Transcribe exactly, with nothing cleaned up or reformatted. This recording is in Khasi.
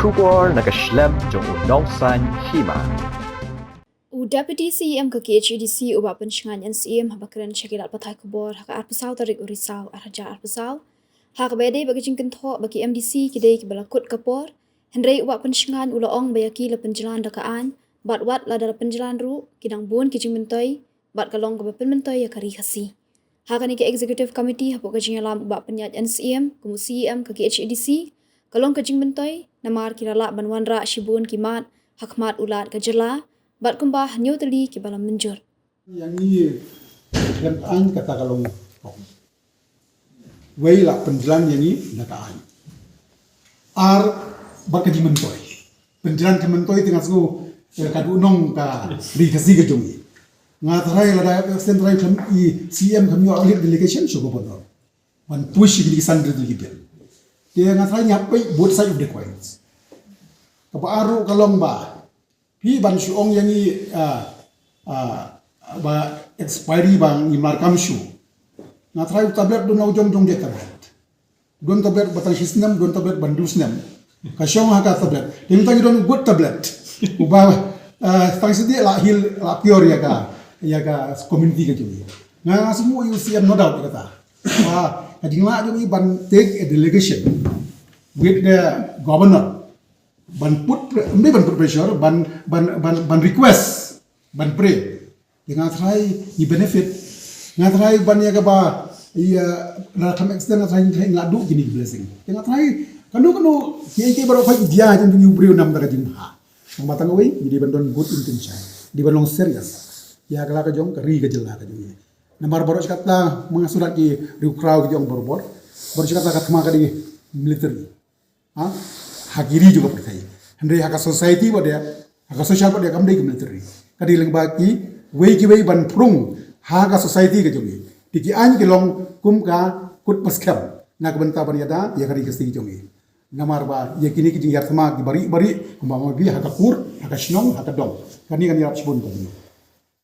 Khubor na ka shlem jong u nongsaiñ hima. U Deputy C E M ka K H A D C u Bah Pynshngaiñ N C M haba kren sha ki lad pathai khubor ha ka arphew saw tarik u Risaw arhajar arphew saw ha kaba ïadei bad ka jingkynthoh ba ki M D C ki dei kiba la kut ka por. Hynrei u Bah Pynshngaiñ u la ong ba ïa ki la pynjlan da ka aiñ bad wat lada la pynjlan ruh ki dang bun ki jingmyntoi bad ka long kaba pynmyntoi ïa ka ri Khasi. Ha kane ka Executive Committee hapoh ka jingïalam u Bah Pynïaid N C M kum u C E M ka K H A D C, ka long ka jingmyntoi namar ki la lah ban wanrah shibun ki mat ha khmat u Lat ka jylla bad kumba hynñiew tylli kiba la mynjur. Ïa ngi lem aiñ kata ka long wei la pynjlan ïa ngi na ka aiñ. Ar bad ka jingmyntoi. Pynjlan jingmyntoi te nga sngew, eh, ka duh nong ka ri Khasi ka jong ngi. Nga tharai lada extend tharai kham i C M kham ïoh lead delegation sha Governor ban push ïa kine ki san tylli ki bill. Te nga tharai ngi hap peit both side of the coins. Kaba ar ruh ka long ba phi ban shu ong ïa ngi, ah, ah, ba expiry ba ngi markam shuh. Nga tharai u tablet don na u jong jong de tablet. Don tablet ba tang shi snem, don tablet ban du snem. Ka shong ha ka tablet. Te mynta ngi don good tablet. Uba, ah, tang shi de la heal, la cure ïa ka, ïa ka community ka jong ngi. Nga sngew u C M no doubt kata. Ba ka jinglah jong ngi ban take a delegation with the governor. Ban put pre-, ym dei ban put pressure, ban, ban, ban, ban request, ban pray. Te nga tharai ngi benefit. Nga tharai ban ïa kaba, ïa, na kham extend nga tharai ngi la duh kine ki blessing. Te nga tharai kano kano ki, ki baroh pha ki dia jong ngi u briew nam da ka jingbha. Nang ba tang wei ngi dei ban don good intention. Dei ban long serious ïa ka la ka jong ka ri ka jylla ka jong ngi. Namar baroh shi katta mynta surat ki riewkhraw ki jong barabor. Baroh shi katta ka thma ka dei military. Ha? Ha ki ri jong ka pyrthei. Hynrei ha ka society ba dei, ha ka social ba dei kam dei ka military. Ka dei lyngba kiwei kiwei ban prung ha ka society ka jong ngi. Te ki aiñ ki long kum ka kut paskhem na ka bynta ban ïada ïa ka ri ka state ka jong ngi. Namar ba ïa kine ki jingïathma ki bari bari kumba ma bi ha ka kur, ha ka shnong, ha ka dong. Kane kan ïarap shibun ka jong ngi.